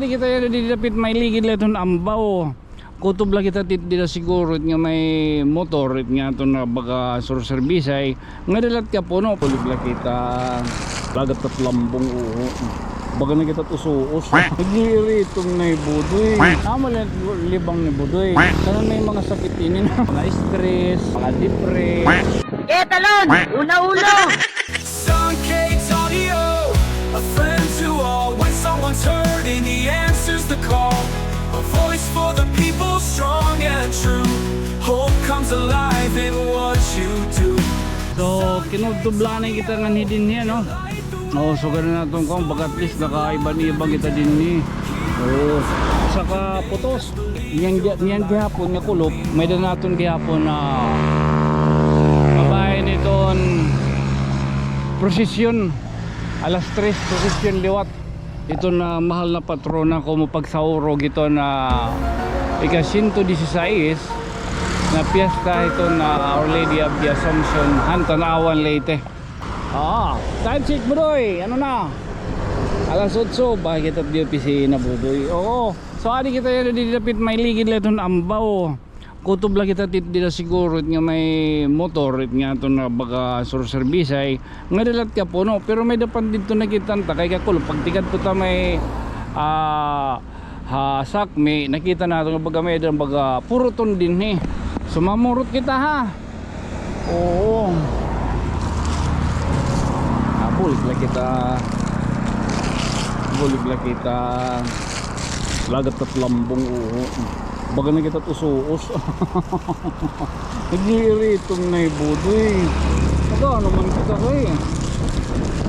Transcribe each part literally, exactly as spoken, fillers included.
Kita yana dida dapit may ligid la iton ambaw. Kutob la kita tit dida siguro it nga may motor, it nga aton nga baga surserbisay. Nga dalat ka puno. Kutob la kita. Lagat kat lambong, oo. Baga na kita usuos. Nag-iiritom na hi Budoy. Amo la libang ni Budoy. Kanan may mga sakit ini na. Mga stress, mga depres. Kaya talon! Una ulo! Sun Cakes Audio, a friend to all. When someone's hurting, he answers the call. A voice for the people, strong and true. Hope comes alive in what you do. So, kinudtob la anay kita nganhi dinhi, no? O, so, ganun naton kung baga at least nakaiban-iban kita dinhi. O, saka putos. Niyan, niyan gihapon nga kulop, may-ada naton gihapon na kabahin iton prosesyon. Alas tres, prosesyon liwat. Iton mahal na patrona ko mapagsaurog iton ika-siyento disisais na piyesta iton Our Lady of the Assumption han Tanauan, Leyte. Ah, time check, Budoy. Ano na? Alas otso, bakit kita dida opisina, Budoy? Oo. So, adi kita yana dida dapit may ligid la iton ambaw. Kutob la kita tit dida siguro it nga may motor, it nga aton nga baga surserbisay. Nga dalat ka puno, pero may-ada pa didto nakita ta kay kakulop. Pagtikadto ta may, ah, ha Sakmi, nakita naton nga baga may-ada baga puruton dinhi. So, mamurot kita, ha. Oo. Ah, bulig la kita. Bulig la kita. Lagat kat lambong, oo. Baga na kita usuos. Nag-iiritom na hi Budoy. Nag-ano man kita kay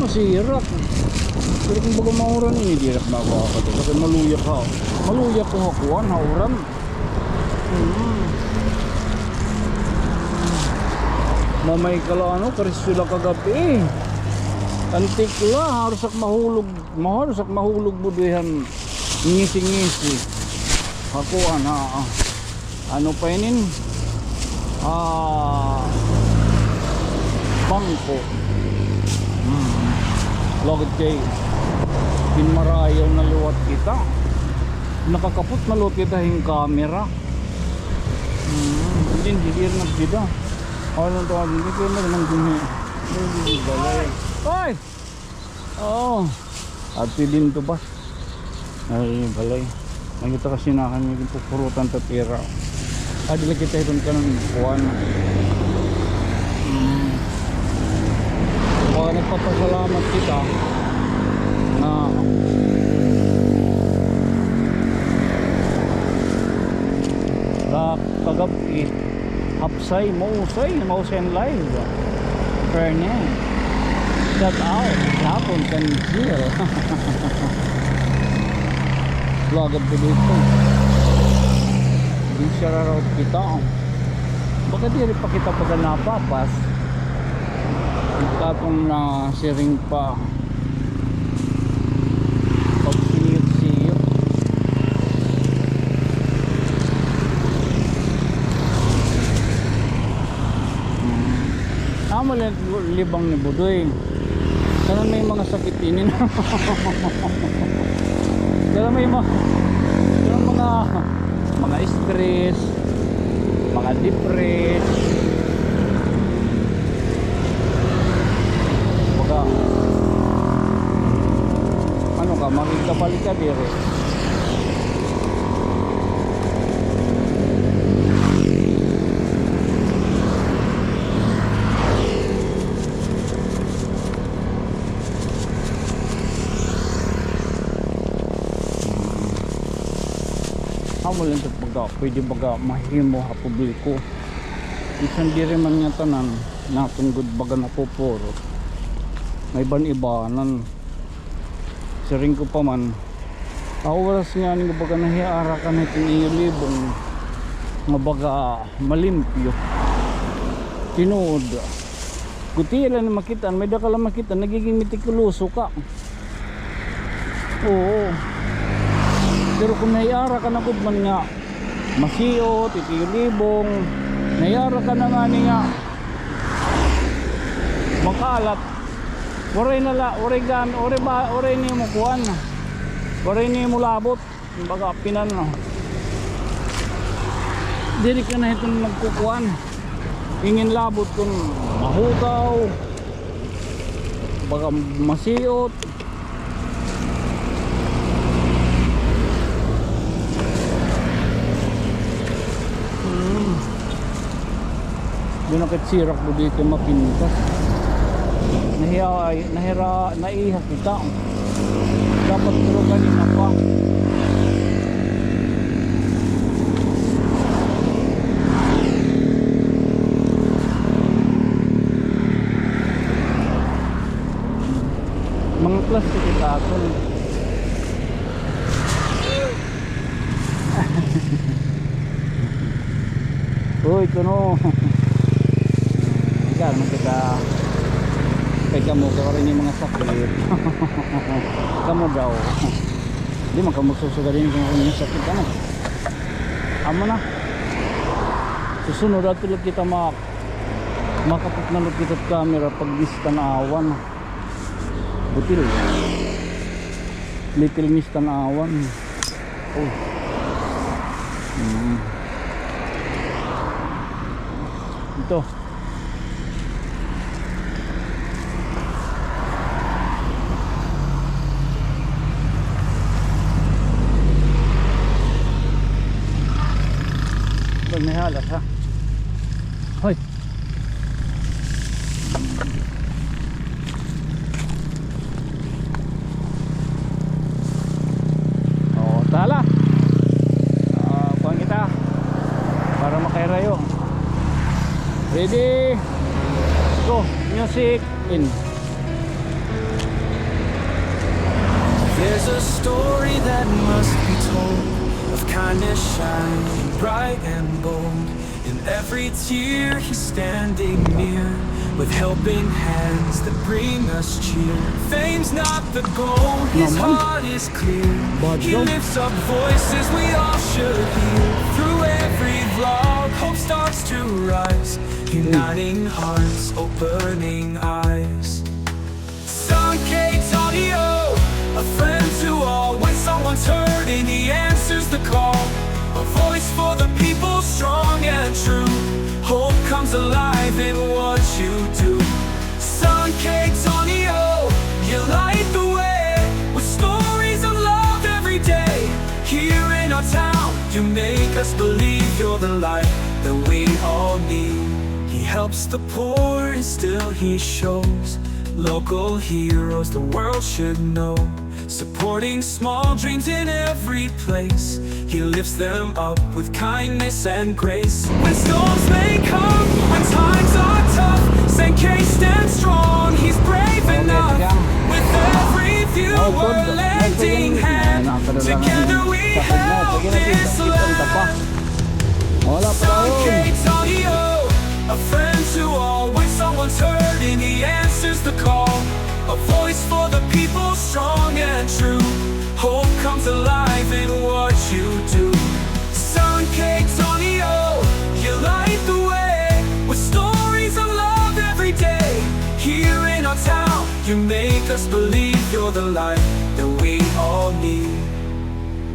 masirak. Pero kung baga mauran ini, diri ak makakadto. Kasi maluya ak ha. Maluya ak ha kuan, ha uran. Mm. Mamay ka la, ano, karisyo la kagab-i. Antik la, haros ak mahulog, haros ak mahulog, Budoy, han ngisi-ngisi. Ha kuan, ha, ah. Ano pa inin? Ah, bangko. Hmm. Lugod kay ginmarayaw na liwat kita. Nakakapot na liwat kita hin camera. Hmm. Hindi, hindi rin nagbida. Ano to, hindi ko na rin ang gumi. Hindi, balay. Oy! Oo. At pwede nito ba? Ay, balay. Nakita kasi na kami yung pupurutan ta pira. Ah, dili kita iton kanan kuan. Hmm. Kaya nagpapasalamat kita na sa kagab-i, hapsay, mausay, mausay an live. Fernan. Shout out. Hapon kan Jill. Vlog of the day po. Di siya raraot kita. Baka diri pa kita paganapapas. Katong na siring pa. Pagsiyot-siyot. Hmm. Amo la libang ni Budoy. Kanan may mga sakit ini na. Kanan may mga, kanan mga, mga stress. Mga depres. Baga, ano ka, makikabalik ka diri. Amo lang ito baga, pwede baga mahimo ha publiko. Bisan diri man nga tanan, naton gud baga napupuro. May iban-ibanan. Siring ko pa man, ha oras nga ani nga baga nahiara ka na iton iyo libong nga baga malimpyo. Tinuod. Gutiya la ni makit-an, may-ada ka la makit-an, nagiging metikuloso ka. Oo. Pero kung nahiara ka na gud man nga masiot, it iyo libong, nahiara ka na ngani nga makalat, waray na la, waray gan, waray ba, waray nimo kuan. Waray ini mo labot, baga pinan, no? Diri ka na hiton nagkukuan. Ingin labot kon mahutaw, baga masiot. Hmm. Di na kit sirak do dito mapintas. Nahiya-, ay, nahira-, naiha kita. Dapat puro ganina pa. Mga plastic ito aton. Uy, kuno. Ikaw, ano kita? Kay kamo, kay waray ni mga sakit. Kamo daw. Di man kamo susugad ini kon waray ni sakit, ano? Amo na. Susunod, ato lang kita ma-, makapot na lang kita camera pag distan-awan. Butil. Little Miss Tan-awan. Oh. Mm. Ito. Ba, may halas, ha? Hoy. O, tala. Ah, kuan kita. Para makahirayo. Ready? Go. Music in. There's a story that must be told of kindness shining bright and bold. In every tear, he's standing near, with helping hands that bring us cheer. Fame's not the goal, his heart is clear. He lifts up voices we all should hear. Through every vlog, hope starts to rise, uniting hearts, opening eyes. San Kay Tonio, a friend to all. When someone's hurting, he answers the call. A voice for the people, strong and true. Hope comes alive in what you do. San Kay Tonio, you light the way with stories of love every day. Here in our town, you make us believe you're the light that we all need. He helps the poor and still he shows local heroes the world should know. Supporting small dreams in every place, he lifts them up with kindness and grace. When storms may come, when times are tough, San Kay stands strong, he's brave enough. With every viewer lending hand, together we help this land. San Kay Tonio, a friend to all. When someone's hurting, he answers the call. A voice for the people, strong and true. Hope comes alive in what you do. San Kay Tonio, you light the way with stories of love every day. Here in our town, you make us believe you're the light that we all need.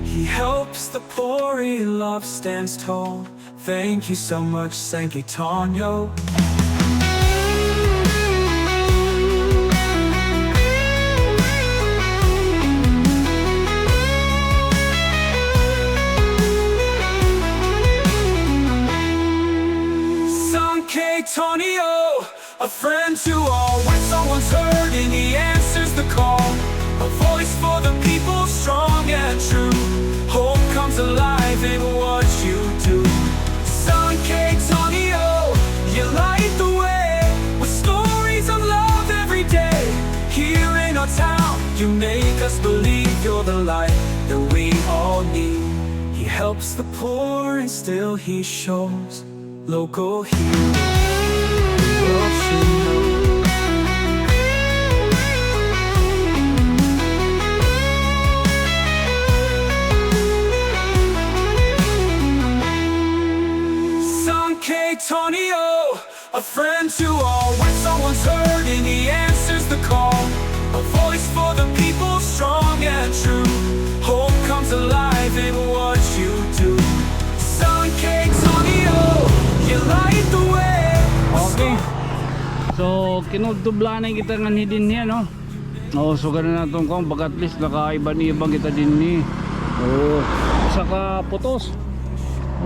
He helps the poor, he loves, stands tall. Thank you so much, San Kay Tonio. San Kay Tonio, a friend to all. When someone's hurting, he answers the call. A voice for the people, strong and true. Hope comes alive in what you do. San Kay Tonio, you light the way with stories of love every day. Here in our town, you make us believe you're the light that we all need. He helps the poor and still he shows local hero. San Kay Tonio, a friend to all. When someone's hurting, he answers the call. A voice for the people, strong and true. Hope comes alive in what you do. San K Antonio, you light the way. Okay. So, kinudtublaan na kita nganhi dinhi, ano? Oo, so ganun naton kung baga at least nakaiban-iban kita dinhi. Oo. Saka putos.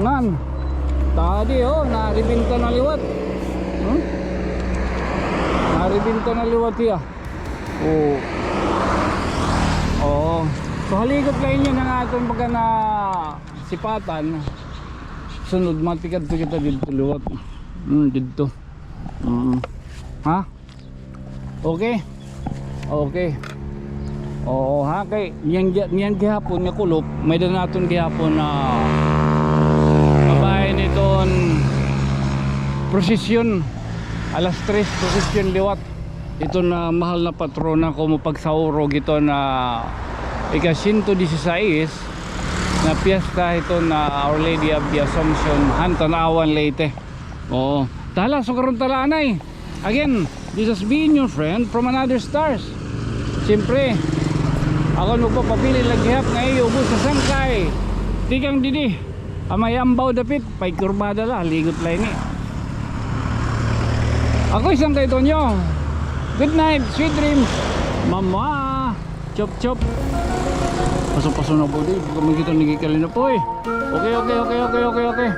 Ngan. Tadi, oh, naribinta na liwat. Hmm? Naribinta na liwat hiya. Oo. Oo. So, haligot la ini an aton baga nasipatan. Sunod, matikadto kita didto liwat. Hmm, didto. Mm. Ha? Okay? Okay. Oo, ha, kay niyan, niyan gihapon nga kulop, may-ada naton gihapon na babae niton prosesyon. Alas tres, prosesyon liwat. Iton mahal na patrona ko mo pagsaurog iton ika-siyento disisais na piyesta iton Our Lady of the Assumption, han Tanauan, Leyte. Oo. Tala, so karon tala anay. Again, this has been your friend from another stars. Siyempre, ako an magpapabilin la gihap nga iyo ubos nga sangkay. Tikang didi. Amay ambaw dapit, pay kurbada la, ligot la ini. Ako hi Sangkay Tonyo. Good night, sweet dreams. Mama. Chop, chop. Paso-paso na po, di. Baka man kita nagkikali na po, eh. Okay, okay, okay, okay, okay, okay.